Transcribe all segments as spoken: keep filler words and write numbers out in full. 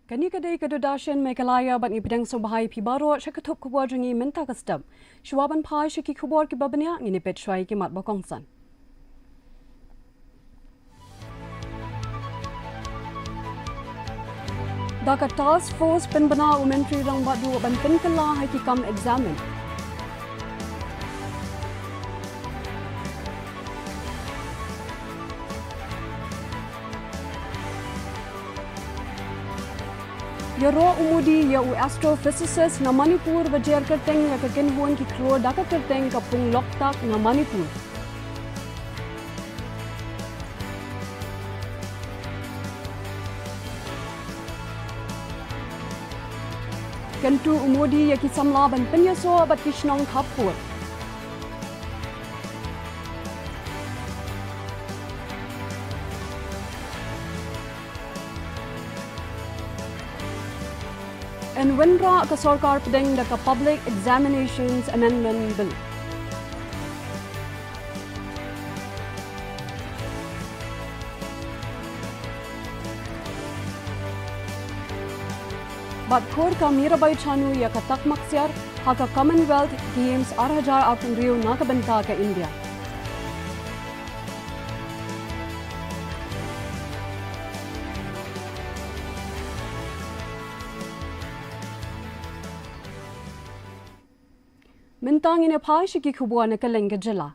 Kane ka dei ka Doordarshan Meghalaya bad ngi pdiang sngewbha ïa phi baroh sha ka thup khubor jong ngi mynta ka step. Shuwa ban phai sha ki khubor kiba bniah, ngin ïa peit shuwa ïa ki mat ba kongsan. Da ka task force pynbna u Myntri Rangbah Duh ban pynkylla ha ki kam eksamin. Ïaroh u Modi ïa u astrophysicist na Manipur ba jer kyrteng ïa ka kynhun ki khlur da ka kyrteng ka pung Loktak na Manipur. Kyntu u Modi ïa ki samla ban pynïasoh bad ki shnong khappud. Yn wanrah ka sorkar pdeng da ka Public Examinations Amendment Bill. Bad khur ka Mirabai Chanu ïa ka takma ksiar ha ka Commonwealth Games ar hajar arphew hynriew na ka bynta ka India. Mynta ngin ïa phai sha ki khubor na kylleng ka jylla.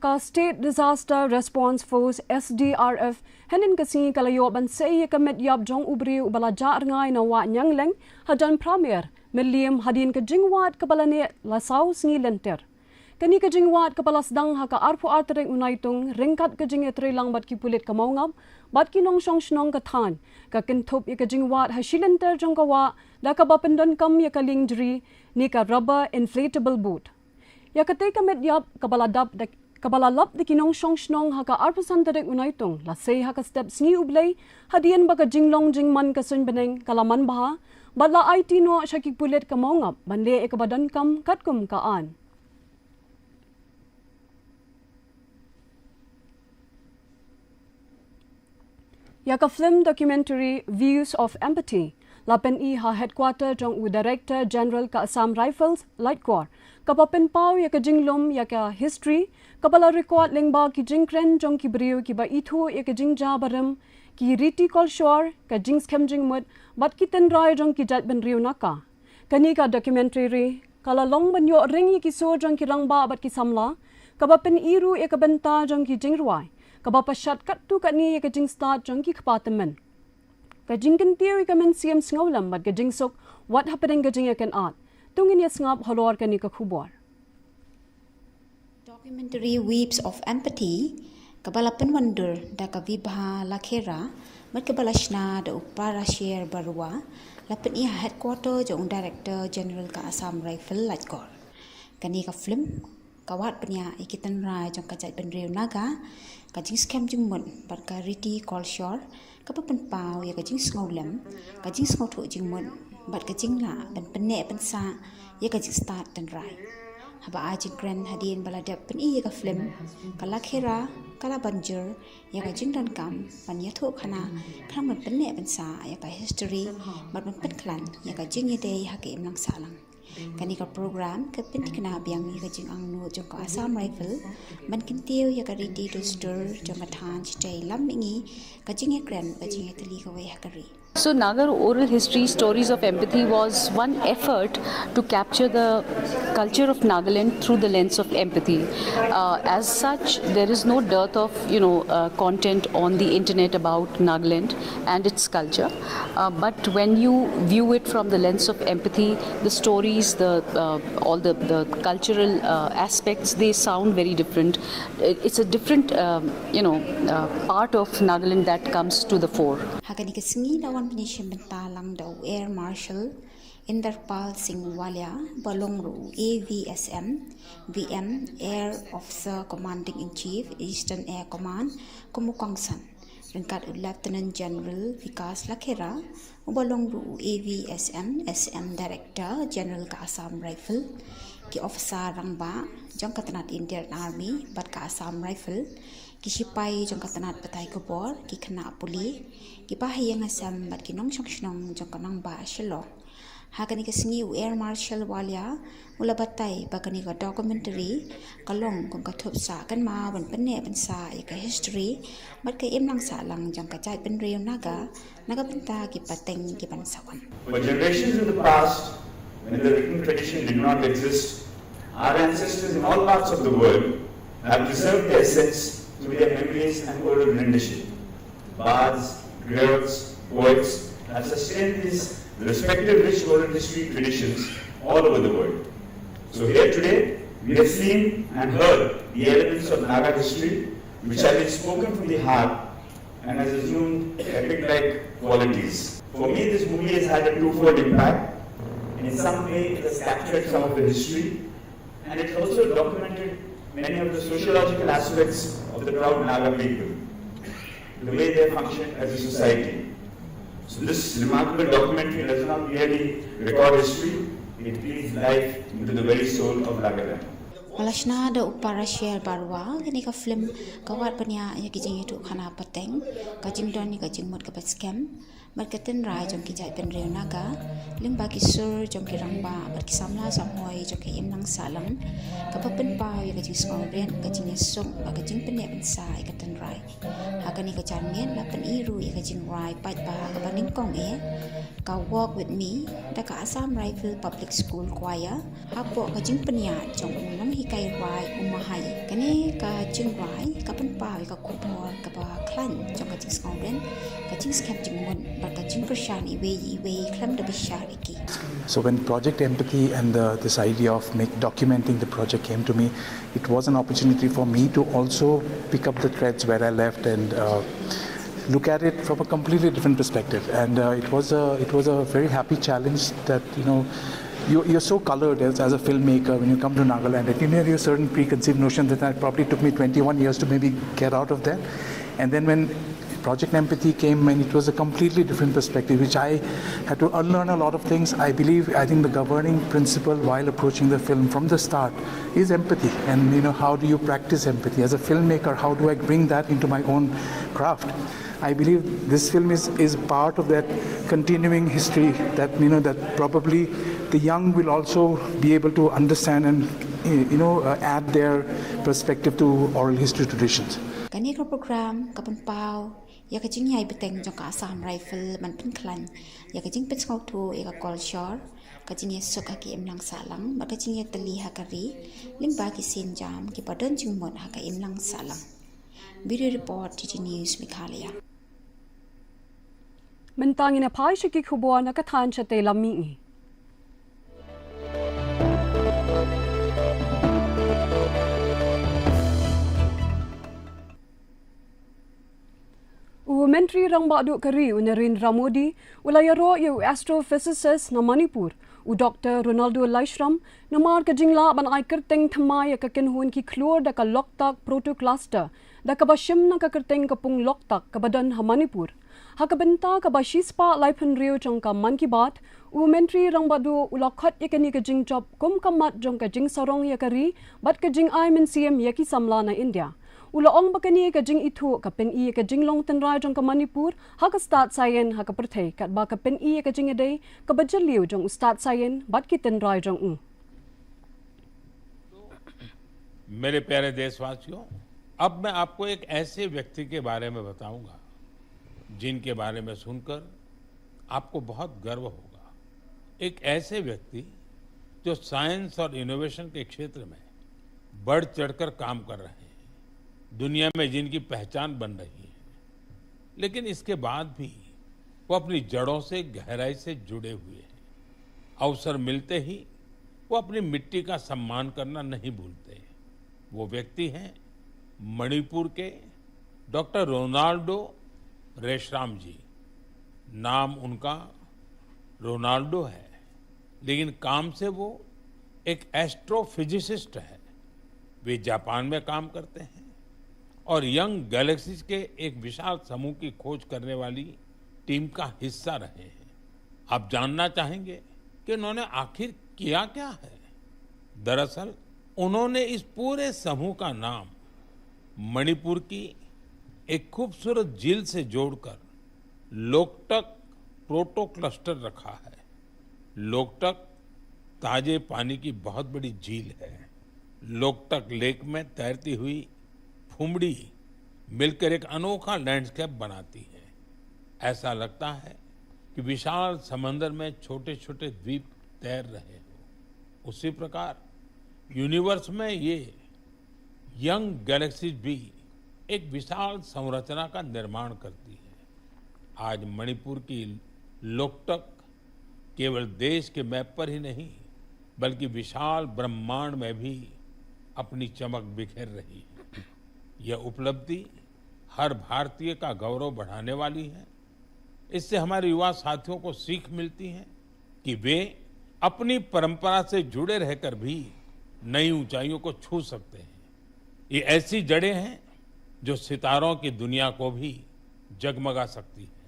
Ka State Disaster Response Force, S D R F, hynnin ka sngi ka la ïoh ban sei ïa ka met ïap jong u briew uba la jah rngai na Wah Nyangleng, hajan Pramer, Mylliem, hadien ka jingwad kaba la neh la saw sngi lynter. Kane ka jingwad kaba la sdang ha ka arphew ar tarik u Naitung, ryngkat ka jingïatreilang bad ki pulit ka Mawngap bad ki nongshong shnong ka thaiñ, ka kynthup ïa ka jingwad ha shi lynter jong ka wah, da kaba pyndonkam ïa ka lieng jri ne ka rubber inflatable boat. Ïa katei ka met ïap kaba la dap da, kaba la lap da ki nongshong shnong ha ka arphew san tarik u Naitung, la sei ha ka step Sngi U Blei, hadien ba ka jinglong jingman ka suiñ bneng ka la man bha, bad la aiti noh sha ki pulit ka Mawngap ban leh ïa kaba donkam katkum ka aiñ. Ïa ka film documentary Views of Empathy la pyni ha headquarter jong u Director General ka Assam Rifles, Laitkor, kaba pynpaw ïa ka jinglum ïa ka history kaba la record lyngba ki jingkren jong ki briew kiba ithuh ïa ka jingjia barim, ki riti kolshor, ka jingskhem jingmut bad ki tynrai jong ki jaitbynriew Naga. Kane ka documentary ka la long ban ïoh ring ïa ki sur jong ki rangbah bad ki samla, kaba pyni ruh ïa ka bynta jong ki jingrwai, kaba pashat katto katne ïa ka jingstad jong ki kpa tymmen. Ka jingkyntiew ïa ka mynsiem sngewlem bad ka jingsuk wat hapdeng ka jingïakynad. To ngin ïa sngap halor kane ka khubor. Documentary Weeps of Empathy, kaba la pynwandur da ka Vibha Lakhera, bad kaba la shna da u Parasher Barua, la pyni ha headquarter jong u Director General ka Assam Rifle, Laitkor. Kane ka film ka wad bniah ïa ki tynrai jong ka jaitbynriew Naga, ka jingskhem jingmut bad ka riti kolshor, kaba pynpaw ïa ka jingsngewlem, ka jingsngewthuh jingmut bad ka jinglah ban pynneh pynsah ïa ka jingstad tynrai. Haba ai jingkren hadien ba la dep pyni ïa ka film, ka Lakhera ka la ban jur ïa ka jingdonkam ban ïathuhkhana, khnang ban pynneh pynsah ïa ka history bad ban pynkhlaiñ ïa ka jingïadei ha ka imlang sahlang. Kane ka program ka pynthikna biang ïa ka jingangnud jong ka Assam Rifle ban kyntiew ïa ka riti dustur jong ka thaiñ, shatei lam mihngi, ka jingïakren, ka jingïatylli kawei ha ka ri. So Nagar oral history, Stories of Empathy, was one effort to capture the culture of Nagaland through the lens of empathy. Uh, as such, there is no dearth of, you know, uh, content on the internet about Nagaland and its culture. Uh, but when you view it from the lens of empathy, the stories, the, uh, all the, the cultural, uh, aspects, they sound very different. It, it's a different, um, you know, uh, part of Nagaland that comes to the fore. Ha kane ka sngi la wan ban ïashim bynta lang da u Air Marshal Inderpal Singh Walia, ba long ruh u A V S M, V M, Air Officer Commanding in Chief, Eastern Air Command, kum u kongsan. ryngkat u Lieutenant General Vikas Lakhera, uba long ruh u A V S M, S M Director General ka Assam Rifle, ki officer rangbah jong ka tnat Indian Army bad ka Assam Rifle, ki sipai jong ka tnat batai khubor, ki khynnah pule, ki bahaïing hasem bad ki nongshong shnong jong ka nongbah Shillong. Ha kane ka sngi u Air Marshal Walia u la batai ba kane ka documentary ka long kum ka thup sah kynmaw ban pynneh pynsah ïa ka history bad ka imlang sahlang jong ka jaitbynriew Naga na ka bynta ki pateng ki ban sa wan. For generations in the past, when the written tradition did not exist, our ancestors in all parts of the world have preserved their assets through their memories and oral rendition. Bards, griots, poets have sustained this respected rich oral history traditions all over the world. So here today, we have seen and heard the elements of Naga history which have been spoken from the heart and has assumed epic-like qualities. For me, this movie has had a twofold impact. In some way, it has captured some of the history, and it also documented many of the sociological aspects of the proud Naga people, the way they function as a society. So this remarkable documentary does not merely record history, it breathes life into the very soul of Nagaland. Ba la shna da u Parashar Baruah, kane ka film ka wad bniah ïa ki jingïathuhkhana pateng, ka jingdon ïa ka jingmut kaba skhem bad ka tynrai jong ki jaitbynriew Naga lyngba ki sur jong ki rangbah bad ki samla samhoi jong ka imlang sahlang, kaba pynpaw ïa ka jingsngewrit, ka jingïasuk bad ka jingpynneh pynsah ïa ka tynrai. Ha kane ka janmiet la pyni ruh ïa ka jingrwai paidbah kaba nyngkong eh, ka Walk With Me, da ka Assam Rifle Public School Choir, hapoh ka jingpynïaid jong u nonghikai rwai u Mahai. Kane ka jingrwai ka pynpaw ïa ka khubor kaba khlaiñ jong ka jingsngewrit, ka jingskhem jingmut bad ka jingkyrshan iwei iwei khlem da bishar ïa ki. So when Project Empathy and the, this idea of make, documenting the project came to me, it was an opportunity for me to also pick up the threads where I left and uh, look at it from a completely different perspective. And uh, it was a it was a very happy challenge that, you know, you, you're so colored as, as a filmmaker when you come to Nagaland that you have a certain preconceived notion that, that probably took me twenty-one years to maybe get out of that. And then when Project Empathy came, and it was a completely different perspective, which I had to unlearn a lot of things. I believe, I think the governing principle while approaching the film from the start is empathy. And, you know, how do you practice empathy? As a filmmaker, how do I bring that into my own craft? I believe this film is, is part of that continuing history that, you know, that probably the young will also be able to understand and, you know, uh, add their perspective to oral history traditions. Kane ka program ka pynpaw ïa ka jingïai bteng jong ka Assam Rifle ban pynkhlaiñ ïa ka jingpynsngewthuh ïa ka culture, ka jingïasuk ha ka imlang sahlang bad ka jingïatylli ha ka ri lyngba ki sienjam kiba don jingmut ha ka imlang sahlang. Bureau Report, G T News Meghalaya. Mynta ngin ïa phai sha ki khubor na ka thaiñ shatei lam mihngi. U Myntri Rangbah Duh ka ri u Narendra Modi u la ïaroh ïa u astrophysicist na Manipur, u Doctor Ronaldo Laishram, namar ka jinglah ban ai kyrteng thymmai ïa ka kynhun ki khlur da ka Loktak Protocluster, da kaba shim na ka kyrteng ka Pung Loktak kaba don ha Manipur. Ha ka bynta kaba shispah laiphew hynriew jong ka Mann Ki Baat, u Myntri Rangbah Duh u la khot ïa kane ka jingjop kum ka mat jong ka jingsarong ïa ka ri bad ka jingai mynsiem ïa ki samla na India. U la ong ba kane ka jingithuh ka pyni ïa ka jinglong tynrai jong ka Manipur ha ka stad saian ha ka pyrthei, katba ka pyni ïa ka jingïadei kaba jylliew jong u stad saian bad ki tynrai jong u. मेरे प्यारे देशवासियों, अब मैं आपको एक ऐसे व्यक्ति के बारे में बताऊंगा, जिनके बारे में सुनकर आपको बहुत गर्व होगा। एक ऐसे व्यक्ति जो साइंस और इनोवेशन के क्षेत्र में बढ़ चढ़कर काम कर रहे हैं, दुनिया में जिनकी पहचान बन रही है, लेकिन इसके बाद भी वो अपनी जड़ों से गहराई से जुड़े हुए हैं। अवसर मिलते ही वो अपनी मिट्टी का सम्मान करना नहीं भूलते। वो व्यक्ति हैं मणिपुर के डॉक्टर रोनाल्डो रेशराम जी। नाम उनका रोनाल्डो है, लेकिन काम से वो एक एस्ट्रोफिजिसिस्ट है। वे जापान में काम करते हैं। और यंग गैलेक्सीज के एक विशाल समूह की खोज करने वाली टीम का हिस्सा रहे हैं। आप जानना चाहेंगे कि उन्होंने आखिर किया क्या है? दरअसल उन्होंने इस पूरे समूह का नाम मणिपुर की एक खूबसूरत झील से जोड़कर लोकटक प्रोटो क्लस्टर रखा है। लोकटक ताजे पानी की बहुत बड़ी झील है। लोकटक लेक में तैरती हुई फुमड़ी मिलकर एक अनोखा लैंडस्केप बनाती है। ऐसा लगता है कि विशाल समंदर में छोटे-छोटे द्वीप तैर रहे हो। उसी प्रकार यूनिवर्स में ये यंग गैलेक्सीज भी एक विशाल संरचना का निर्माण करती है। आज मणिपुर की लोकटक केवल देश के मैप पर ही नहीं, बल्कि विशाल ब्रह्मांड में भी अपनी चमक बिखेर रही है। यह उपलब्धि हर भारतीय का गौरव बढ़ाने वाली है। इससे हमारे युवा साथियों को सीख मिलती है कि वे अपनी परंपरा से जुड़े रहकर भी नई ऊंचाइयों को छू सकते हैं। ये ऐसी जड़ें हैं जो सितारों की दुनिया को भी जगमगा सकती हैं।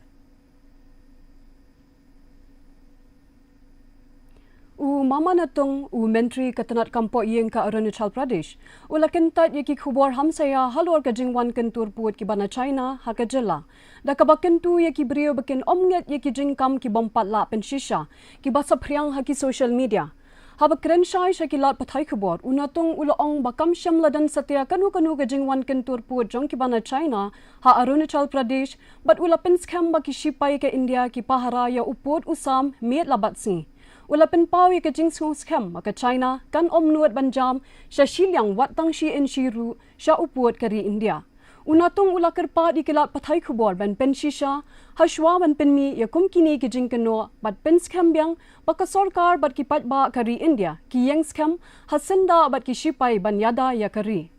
U Mama Natung, u Myntri ka tnat kam poh ïing ka Arunachal Pradesh, u la kyntait ïa ki khubor hamsaïa halor ka jingwan kyntur pud kiba na China ha ka jylla, da kaba kyntu ïa ki briew ba kin ym ngeit ïa ki jingkam ki bym pat lah pynshisha, kiba saphriang ha ki social media. Haba kren shai sha ki lad pathai khubor, u Natung u la ong ba kam shym la don satia kano kano ka jingwan kyntur pud jong kiba na China ha Arunachal Pradesh, bad u la pynskhem ba ki shipai ka India ki pahara ïa u pud u sam miet la bad sngi. U la pynpaw ïa ka jingsngewskhem ba ka China kan ym nud ban jam sha shiliang wat tang shi inshi ruh sha u pud ka ri India. U Natung u la kyrpad ïa ki lad pathai khubor ban pynshisha, hashwa ban pynmih ïa kum kine ki jingkynnoh, bad pynskhem biang ba ka sorkar bad ki paidbah ka ri India ki ïeng skhem ha syndah bad ki shipai ban ïada ïa ka ri.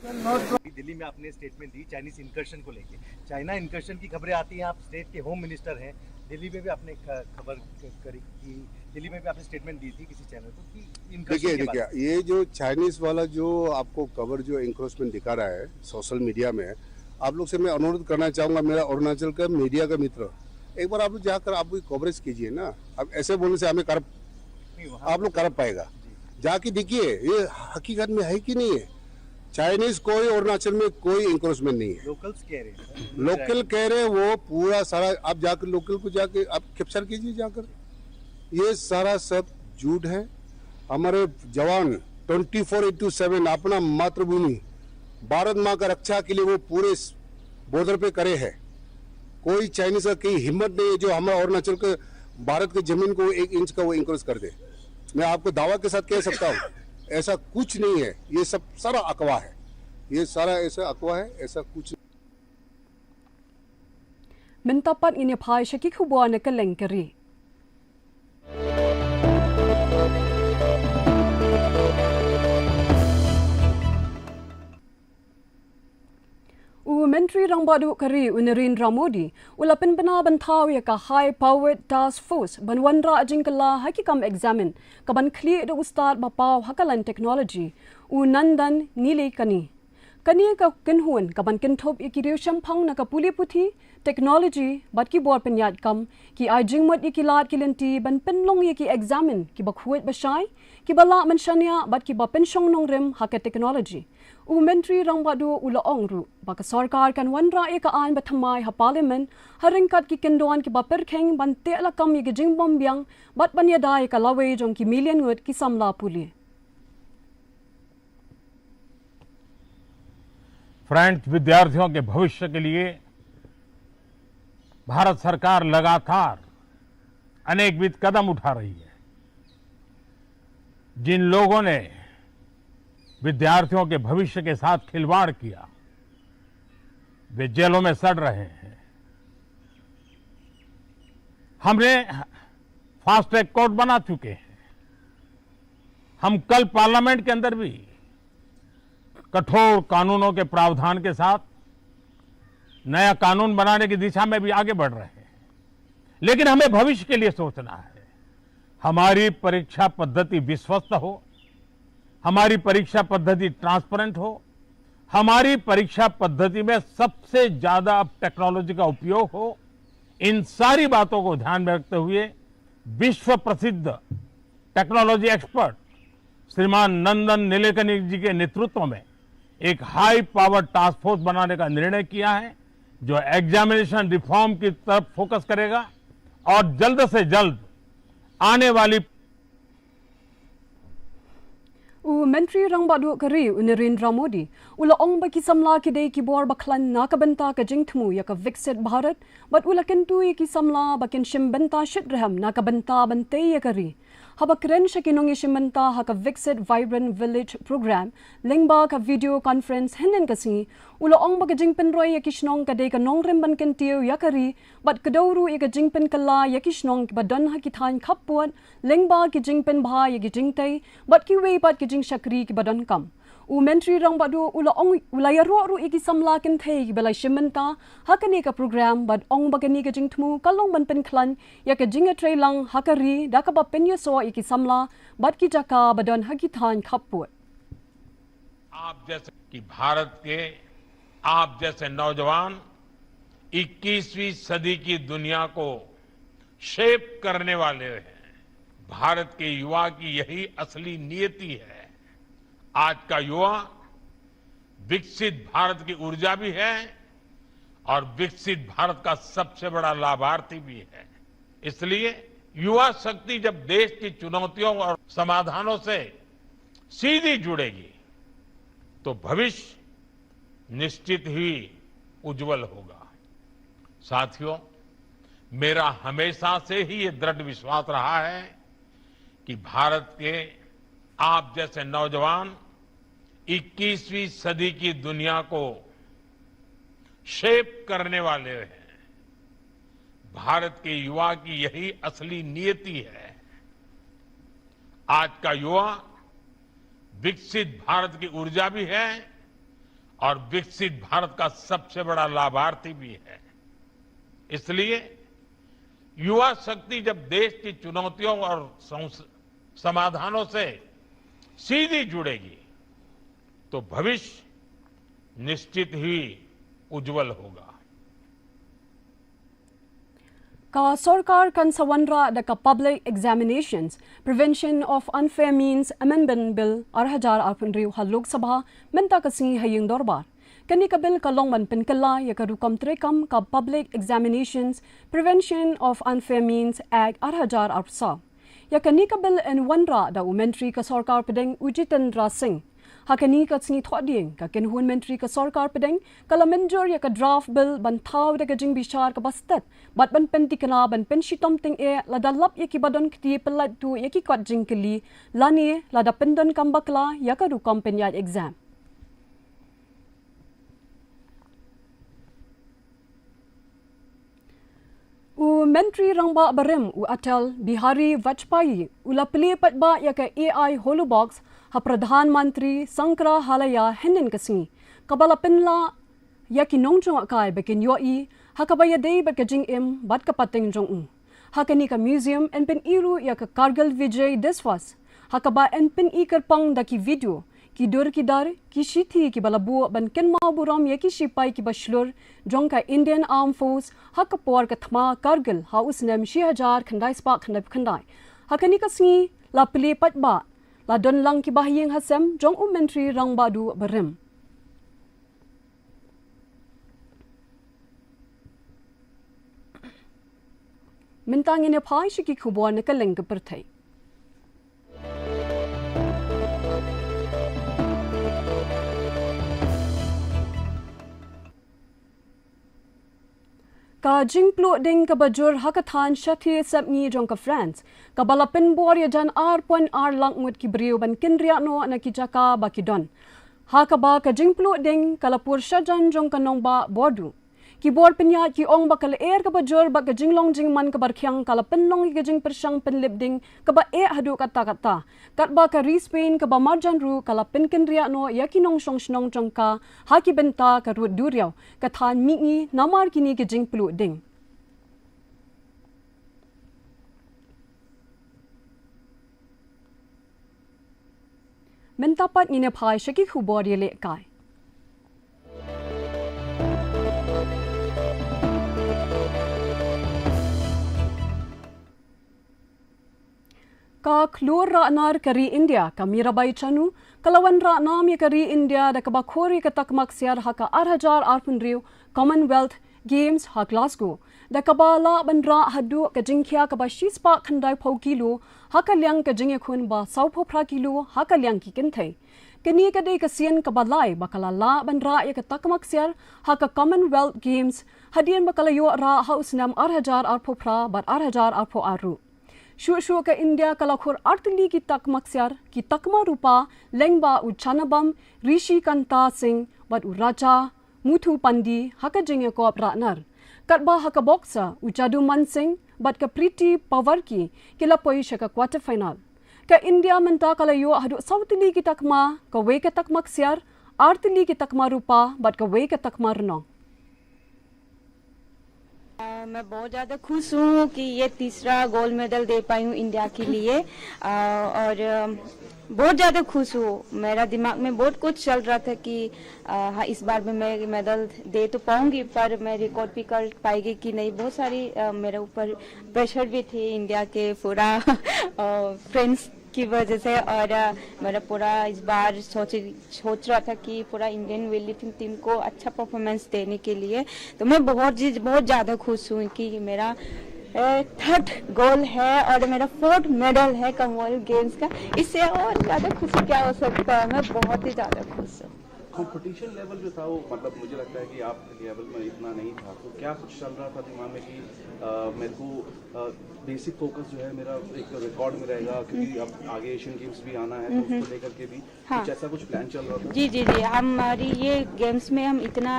अभी दिल्ली में आपने स्टेटमेंट दी चाइनीज इनकर्शन को लेके। चाइना इनकर्शन की खबरें आती हैं, आप स्टेट के होम मिनिस्टर हैं, दिल्ली में भी आपने ख-, खबर क-, करी कि दिल्ली में भी आपने स्टेटमेंट दी थी किसी चैनल को कि इनकर्शन देखिए के बारे देखिए ये जो चाइनीज वाला जो आपको खबर जो इंक्रोचमेंट दिखा रहा है सोशल मीडिया में, आप लोग से मैं अनुरोध करना चाहूँगा, मेरा अरुणाचल का मीडिया का मित्र, एक बार आप लोग जाकर आप भी कवरेज कीजिए ना। अब ऐसे बोलने से हमें करप्ट नहीं, वहाँ आप लोग करप्ट पाएगा। जाके देखिए ये हकीकत में है कि नहीं है। चाइनीज कोई अरुणाचल में कोई इंक्रोचमेंट नहीं है। लोकल्स कह रहे हैं सर। लोकल कह रहे हैं वो पूरा सारा, आप जाकर लोकल को जाके आप कैप्चर कीजिए जाकर। ये सारा सब झूठ है। हमारे जवान ट्वेंटी फोर इंटू सेवन अपना मातृभूमि भारत माँ का रक्षा के लिए वो पूरे बॉर्डर पे करे हैं। कोई चाइनीज का कहीं हिम्मत नहीं है जो हमारा अरुणाचल के, भारत के जमीन को एक इंच का वो इंक्रोच कर दे। मैं आपको दावा के साथ कह सकता हूँ, ऐसा कुछ नहीं है। ये सब सारा अफवाह है। ये सारा ऐसा अफवाह है, ऐसा कुछ नहीं। Mynta pat ngin ïa phai sha ki khubor na kylleng ka ri. U Myntri Rangbah Duh ka ri u Narendra Modi u la pynbna ban thaw ïa ka High Powered Task Force ban wanrah jingkylla ha ki kam examen kaban khlieh da u stad ba paw ha ka lain technology, u Nandan Nilekani. Kane ka kynhun kaban kynthup ïa ki riew shemphang na ka pule puthi, technology bad ki bor pynïaid kam, ki ai jingmut ïa ki lad ki lynti ban pynlong ïa ki examen kiba khuid ba shai, kiba lah ban shaniah bad kiba pynshong nongrim ha ka technology. U Myntri Rangbah Duh u la ong ruh ba ka sorkar kan wanrah ïa ka aiñ bathymmai ha Parliament ha ryngkat ki kyndon kiba pyrkhing ban teh lakam ïa ka jingbym biang bad ban ïada ïa ka lawei jong ki million ngut ki samla pule. फ्रेंड्स, विद्यार्थियों के भविष्य के लिए भारत सरकार लगातार अनेकविध कदम उठा रही है। जिन लोगों ने विद्यार्थियों के भविष्य के साथ खिलवाड़ किया, वे जेलों में सड़ रहे हैं। हमने फास्ट ट्रैक कोर्ट बना चुके हैं। हम कल पार्लियामेंट के अंदर भी कठोर कानूनों के प्रावधान के साथ नया कानून बनाने की दिशा में भी आगे बढ़ रहे हैं। लेकिन हमें भविष्य के लिए सोचना है। हमारी परीक्षा पद्धति विश्वस्त हो, हमारी परीक्षा पद्धति ट्रांसपेरेंट हो, हमारी परीक्षा पद्धति में सबसे ज्यादा अब टेक्नोलॉजी का उपयोग हो, इन सारी बातों को ध्यान में रखते हुए विश्व प्रसिद्ध टेक्नोलॉजी एक्सपर्ट श्रीमान नंदन नीलेकनी जी के नेतृत्व में एक हाई पावर टास्क फोर्स बनाने का निर्णय किया है, जो एग्जामिनेशन रिफॉर्म की तरफ फोकस करेगा और जल्द से जल्द आने वाली U Myntri Rangbah Duh ka ri u Narendra Modi u la ong ba ki samla ki dei ki bor ba khlaiñ na ka bynta ka jingthmu ïa ka Viksit Bharat, bad u la kyntu ïa ki samla ba kin shim bynta shitrhem na ka bynta ban tei ïa ka ri. Haba kren sha ki nongïashim bynta ha ka Viksit Vibrant Village Program lyngba ka video conference hynnin ka sngi, u la ong ba ka jingpynroi ïa ki shnong ka dei ka nongrim ban kyntiew ïa ka ri, bad kdew ruh ïa ka jingpynkylla ïa ki shnong kiba don ha ki thaiñ khappud lyngba ki jingpynbha ïa ki jingtei bad kiwei pat ki jingshakri kiba donkam. U Myntri Rangbah Duh u la ong, u la ïaroh ruh ïa ki samla kynthei kiba la shim bynta ha kane ka program, bad ong ba kane ka jingthmu ka long ban pynkhlaiñ ïa ka jingïatreilang ha ka ri da kaba pynïasoh ïa ki samla bad ki jaka ba don ha ki thaiñ khappud. आप जैसे कि भारत के आप जैसे नौजवान इक्कीसवीं सदी की दुनिया को शेप करने वाले हैं। भारत के युवा की यही असली नियति है। आज का युवा विकसित भारत की ऊर्जा भी है और विकसित भारत का सबसे बड़ा लाभार्थी भी है। इसलिए युवा शक्ति जब देश की चुनौतियों और समाधानों से सीधी जुड़ेगी, तो भविष्य निश्चित ही उज्जवल होगा। साथियों, मेरा हमेशा से ही ये दृढ़ विश्वास रहा है कि भारत के आप जैसे नौजवान इक्कीसवीं सदी की दुनिया को शेप करने वाले हैं। भारत के युवा की यही असली नियति है। आज का युवा विकसित भारत की ऊर्जा भी है और विकसित भारत का सबसे बड़ा लाभार्थी भी है। इसलिए युवा शक्ति जब देश की चुनौतियों और संस- समाधानों से सीधी जुड़ेगी, तो भविष्य निश्चित ही उज्जवल होगा। Ka sorkar kan sa wanrah da ka Public Examinations Prevention of Unfair Means Amendment Bill ar hajar arphew hynriew ha Lok Sabha mynta ka sngi ha ïing dorbar. Kane ka bill ka long ban pynkylla ïa ka rukom treikam ka Public Examinations Prevention of Unfair Means Act ar hajar arphew saw. Ïa kane ka bill yn wanrah da u Myntri ka Sorkar Pdeng u Jitendra Singh. Ha kane ka sngi Thohdieng, ka kynhun Myntri ka Sorkar Pdeng ka la mynjur ïa ka draft bill ban thaw da ka jingbishar kaba stet bad ban pyntikna ban pynshitom tyngeh lada lap ïa kiba don kti pyllait tuh ïa ki kot jingkylli lane lada pyndonkam bakla ïa ka rukom pynïaid exam. U Myntri Rangbah barim u Atal Bihari Vajpayee u la plie paidbah ïa ka A I Holobox ha Pradhan Mantri Sangrahalaya hynnin ka sngi, kaba la pynlah ïa ki nongjngohkai ba kin ïohi ha kaba ïadei bad ka jingim bad ka pateng jong u. Ha kane ka museum yn pyni ruh ïa ka Kargil Vijay Diswas, ha kaba yn pyni kyrpang da ki video ki dur ki dar, ki shithi kiba la buh ban kynmaw burom ïa ki shipai kiba shlur jong ka Indian Armed Force ha ka por ka thma Kargil ha u snem shi hajar khyndai spah khyndai phew khyndai. Ha kane ka sngi la plie paidbah, la don lang kiba ha ïing ha sem jong u Myntri Rangbah Duh barim. Mynta ngin ïa phai sha ki khubor na ka lyngkha pyrthei. Ka jingpluh ding kaba jur ha ka thaiñ Châtel-Saint-Denis jong ka France, kaba la pynbor ïa jan ar point ar lak ngut ki briew ban kynriah noh na ki jaka ba ki don. Ha kaba ka jingpluh ding ka la pur shajan jong ka nongbah Bordeaux. Ki bor pynïaid ki ong ba ka lyer kaba jur bad ka jinglong jingman kaba rkhiang ka la pynlong ïa ka jingpyrshang pynlip ding kaba eh haduh katta katta. Katba ka ri Spain kaba marjan ruh ka la pynkynriah noh ïa ki nongshong shnong jong ka ha ki bynta ka rud duriaw, ka thaiñ mihngi namar kine ki jingpluh ding. Mynta pat ngin ïa phai sha ki khubor ïalehkai. Ka khlur rah nar ka ri India, ka Mirabai Chanu, ka la wan rah nam ïa ka ri India da kaba khur ïa ka takma ksiar ha ka ar hajar arphew hynriew Commonwealth Games ha Glasgow, da kaba lah ban rah haduh ka jingkhia kaba shispah khyndaiphew kilo ha ka liang ka jingïakhun, ba sawphew phra kilo ha ka liang ki kynthei. Kane ka dei ka sien kaba lai ba ka la lah ban rah ïa ka takma ksiar ha ka Commonwealth Games, hadien ba ka la ïoh rah ha u snem ar hajar arphew phra bad ar hajar arphew ar ruh. Shuh shuh ka India ka la khur artylli ki takma ksiar, ki takma rupa, lyngba u Chanabam Rishi Kanta Singh bad u Raja Muthu Pandi ha ka jingïakop rah nar. Katba ha ka boxer, u Jadu Mansingh bad ka Preeti Pawarki ki la poi sha ka quarter final. Ka India mynta ka la ïoh haduh saw tylli ki takma, kawei ka takma ksiar, artylli ki takma rupa bad kawei ka takma rnong. अ, मैं बहुत ज़्यादा खुश हूँ कि ये तीसरा गोल्ड मेडल दे पाई हूँ इंडिया के लिए। अ, और अ, बहुत ज़्यादा खुश हूँ। मेरा दिमाग में बहुत कुछ चल रहा था कि अ, हाँ, इस बार भी मैं मेडल दे तो पाऊंगी, पर मैं रिकॉर्ड भी कर पाएगी कि नहीं। बहुत सारी अ, मेरे ऊपर प्रेशर भी थी इंडिया के पूरा फ्रेंड्स की वजह से। और अ, मेरा पूरा इस बार सोच सोच रहा था कि पूरा इंडियन वेटलिफ्टिंग टीम को अच्छा परफॉर्मेंस देने के लिए। तो मैं बहुत चीज बहुत ज़्यादा खुश हूँ कि मेरा थर्ड गोल्ड है और मेरा फोर्थ मेडल है कॉमनवेल्थ गेम्स का। इससे और ज़्यादा खुशी क्या हो सकता है? मैं बहुत ही ज़्यादा खुश हूँ। कंपटीशन लेवल जो था वो, मतलब, मुझे लगता है कि आपके लेवल में इतना नहीं था, तो क्या कुछ चल रहा था दिमाग में कि अ, मेरे को बेसिक फोकस जो है मेरा एक रिकॉर्ड में रहेगा, क्योंकि अब आगे एशियन गेम्स भी आना है, तो उसको लेकर के भी हाँ। कुछ ऐसा कुछ प्लान चल रहा था? जी जी जी, हमारी ये गेम्स में हम इतना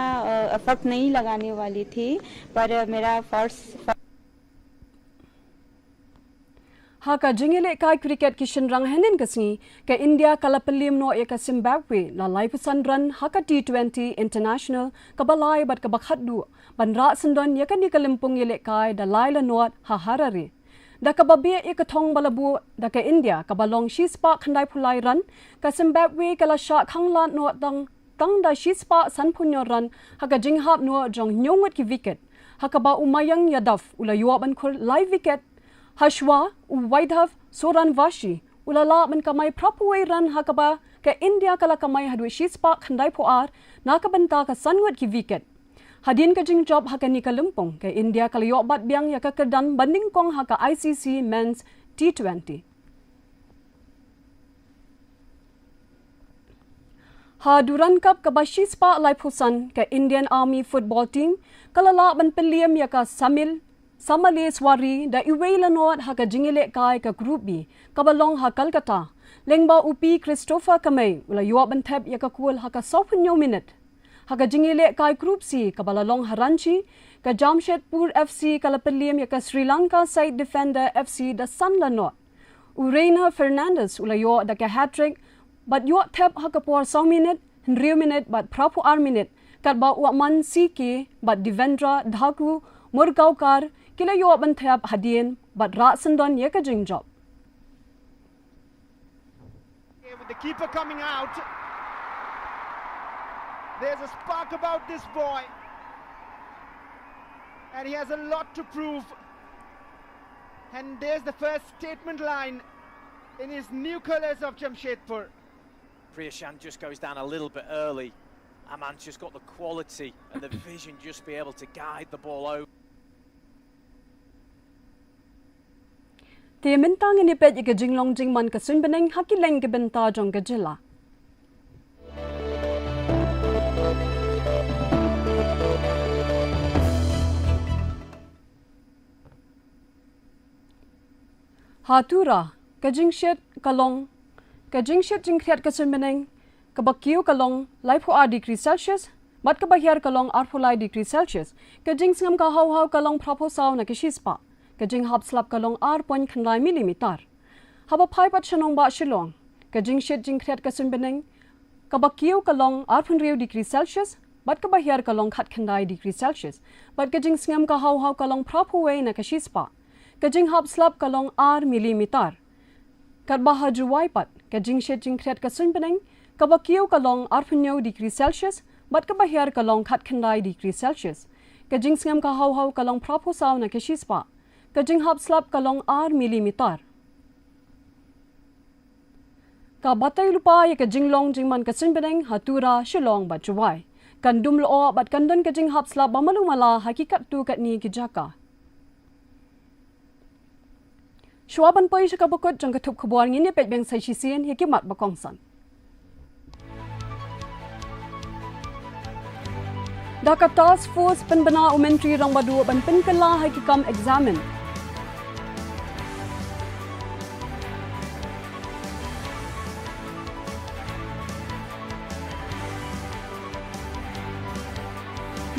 एफर्ट नहीं लगाने वाली थी, पर मेरा फर्स्ट Ha ka jingïalehkai cricket ki shynrang hynnin ka sngi, ka India ka la pynliem noh ïa ka Zimbabwe la laiphew san run ha ka T twenty International kaba lai bad kaba khatduh, ban rah syndon ïa kane ka lympung ïalehkai da lai la nod ha Harare. Da kaba beh ïa ka thong ba la buh da ka India kaba long shispah khyndaiphew lai run, ka Zimbabwe ka la shah khanglad noh tang tang da shispah sanphew hynñiew run ha ka jinghap noh jong hynñiew ngut ki wicket, ha kaba u Mayank Yadav u la ïoh ban khur lai wicket, ha shuwa u Vaibhav Suryavanshi u la lah ban kamai phraphew wei run, ha kaba ka India ka la kamai haduh shispah khyndaiphew ar na ka bynta ka san ngut ki wicket. Hadien ka jingjop ha kane ka lympung, ka India ka la ïoh bat biang ïa ka kyrdan ba nyngkong ha ka I C C Men's T twenty. Ha Durand Cup kaba shispah laiphew san, ka Indian Army football team ka la lah ban pynliem ïa ka Samil Samaleswari da iwei la nod ha ka jingïalehkai ka Group B kaba long ha Kolkata, lyngba u P Christopher Kamei u la ïoh ban thep ïa ka kol ha ka sawphew hynñiew minit. Ha ka jingïalehkai Group C kaba la long ha Ranchi, ka Jamshedpur F C ka la pynliem ïa ka Sri Lanka Side Defender F C da san la nod. U Reina Fernandes u la ïoh da ka hat-trick bad ïoh thep ha ka por saw minit, hynriew minit bad phraphew ar minit, katba u Aman C K bad Devendra Thakur Murgaonkar ki la ïoh ban thep hadien bad rah syndon ïa ka jingjop. With the keeper coming out, there's a spark about this boy, and he has a lot to prove. And there's the first statement line in his new colours of Jamshedpur. Priyashanth just goes down a little bit early. Aman's just got the quality and the vision just to be able to guide the ball over. Te mynta ngin ïa peit ïa ka jinglong jingman ka suiñ bneng ha ki leng ki bynta jong ka jylla. Ha Tura, ka jingshit ka long, ka jingshit jingkhriat ka suiñ bneng kaba kiew ka long laiphew ar degree Celsius, bad kaba hiar ka long arphew lai degree Celsius, ka jingsngem ka haw haw ka long phraphew saw na ka shispah, ka jinghap slap ka long ar point khyndai millimeter. Haba phai pat sha nongbah Shillong, ka jingshit jingkhriat ka suiñ bneng kaba kiew ka long arphew hynriew degree Celsius, bad kaba hiar ka long khatkhyndai degree Celsius, bad ka jingsngem ka haw haw ka long phraphew wei na ka shispah, ka jinghap slap ka long ar millimeter. Katba ha Jowai pat, ka jingshit jingkhriat ka suiñ bneng kaba kiew ka long arphew hynñiew degree Celsius, bad kaba hiar ka long khatkhyndai degree Celsius, ka jingsngem ka haw haw ka long phraphew saw na ka shispah, ka jinghap slap ka long ar millimeter. Ka batai lypa ïa ka jinglong jingman ka suiñbneng ha Tura, Shillong bad Jowai kan dum lyoh bad kan don ka jinghap slap ba malu mala ha ki katto katne ki jaka. Shuwa ban poi sha kaba kut jong ka thup khubor, ngin ïa peit biang sa shisien ïa ki mat ba kongsan. Da ka task force pynbna u Myntri Rangbah Duh ban pynkylla ha ki kam eksamin.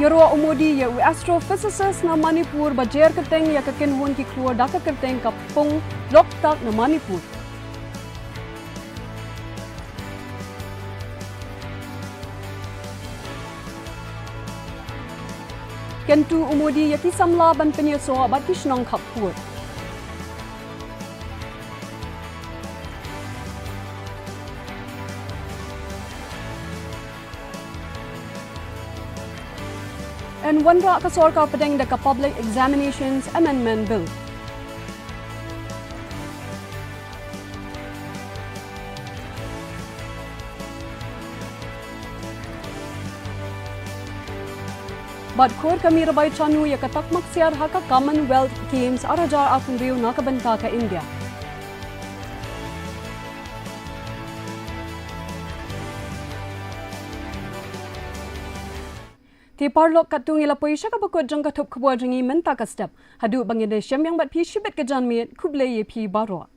Ïaroh u Modi ïa u astrophysicist na Manipur ba jer kyrteng ïa ka kynhun ki khlur da ka kyrteng ka pung Loktak na Manipur. Kyntu u Modi ïa ki samla ban pynïasoh bad ki shnong khappud. Yn wanrah ka sorkar pdeng da ka Public Examinations Amendment Bill. Bad khur ka Mirabai Chanu ïa ka takma ksiar ha ka Commonwealth Games ar hajar arphew hynriew na ka bynta ka India. Te paralok, katto ngi la poi sha kaba kut jong ka thup khubor jong ngi mynta ka step. Haduh ba ngin ïashem biang bad phi shibit ka janmiet, khublei ïa phi baroh.